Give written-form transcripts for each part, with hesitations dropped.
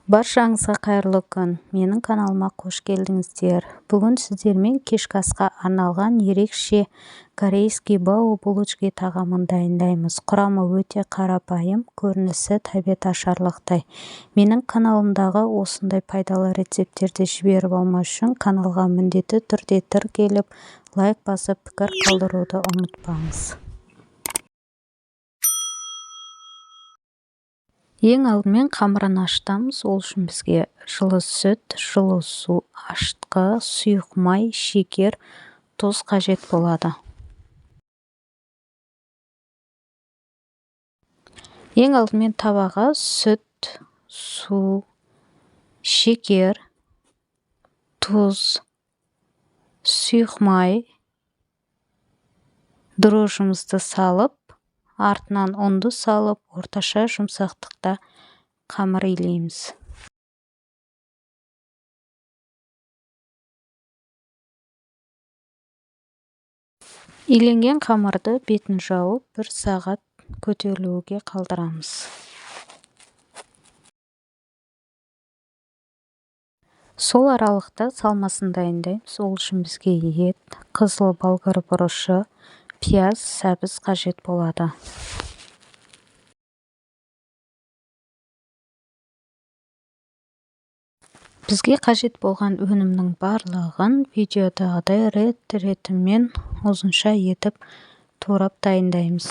Баршаңызға қайырлы күн! Менің каналыма қош келдіңіздер! Бүгін сіздермен кешкі асқа арналған ерекше корейский бао булочки тағамын дайындаймыз. Құрамы өте қарапайым, көрінісі тәбет ашарлықтай. Менің каналымдағы осындай пайдалы рецепттерді жіберіп алмас үшін каналға міндетті түрде тіркеліп, лайк басып, пікір қалдыруды ұмытпаңыз. Ең алдымен қамырын ашытамыз. Ол үшін бізге жылы сүт, жылы су, ашытқы, сұйық май, шекер, тұз қажет болады. Ең алдымен табаға сүт, су, шекер, тұз, сұйық май, дрожжымызды салып, артынан ұнды салып, орташа жұмсақтықта қамыр илейміз. Иленген қамырды бетін жауып, 1 сағат көтерілуге қалдырамыз. Сол аралықта салмасын дайындаймыз. Ол үшін бізге ет, қызыл болгар бұрышы, пияз, сәбіз қажет болады. Бізге қажет болған өнімнің барлығын видеодағыдай рет-ретімен ұзынша етіп турап дайындаймыз.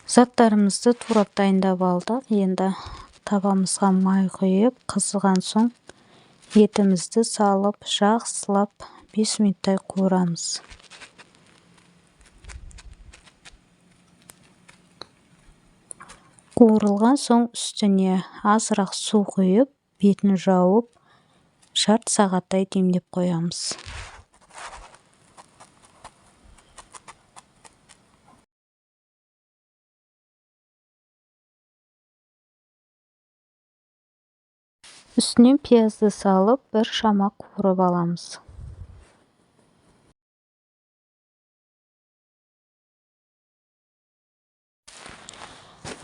Заттарымызды турап дайындап алдық. Енді табамызға май құйып, қызыған соң етімізді салып, жақсылап 5 минуттай қуырамыз. Қуырылған соң үстіне азырақ су құйып, бетін жауып, жарты сағаттай демдеп қоямыз. Үстінен пиязды салып, бір шама қуырып аламыз.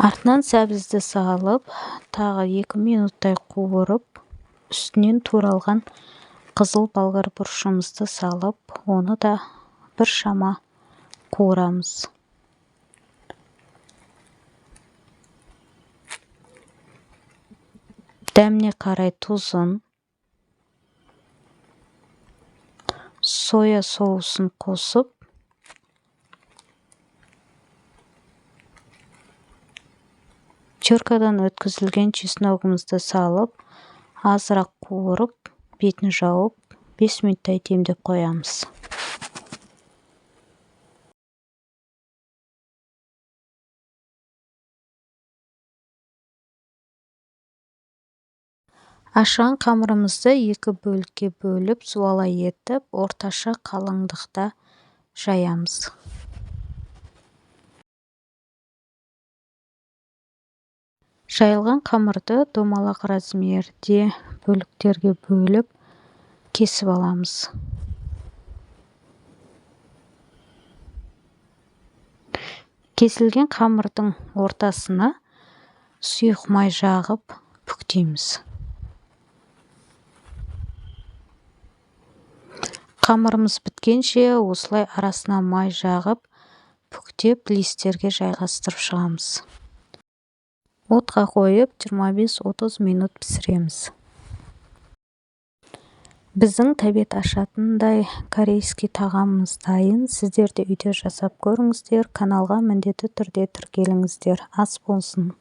Артынан сәбізді салып, тағы 2 минуттай қуырып, үстінен туралған қызыл болгар бұрышымызды салып, оны да бір шама қуырамыз. Дәміне қарай тұзын, соя соусын қосып, теркадан өткізілген чесногымызды салып, азырақ қуырып, бетін жауып, 5 минуттай демдеп қоямыз. Ашыған қамырымызды 2 бөлікке бөліп, зуала етіп, орташа қалыңдықта жаямыз. Жайылған қамырды домалақ размерде бөліктерге бөліп, кесіп аламыз. Кесілген қамырдың ортасына сұйық май жағып, бүктейміз. Қамырымыз біткенше осылай арасына май жағып, бүктеп, листерге жайғастырып шығамыз. Отқа қойып, 25-30 минут пісіреміз. Біздің тәбет ашатындай корейский тағамымыз дайын. Сіздер де үйде жасап көріңіздер. Каналға міндетті түрде тіркеліңіздер. Ас болсын!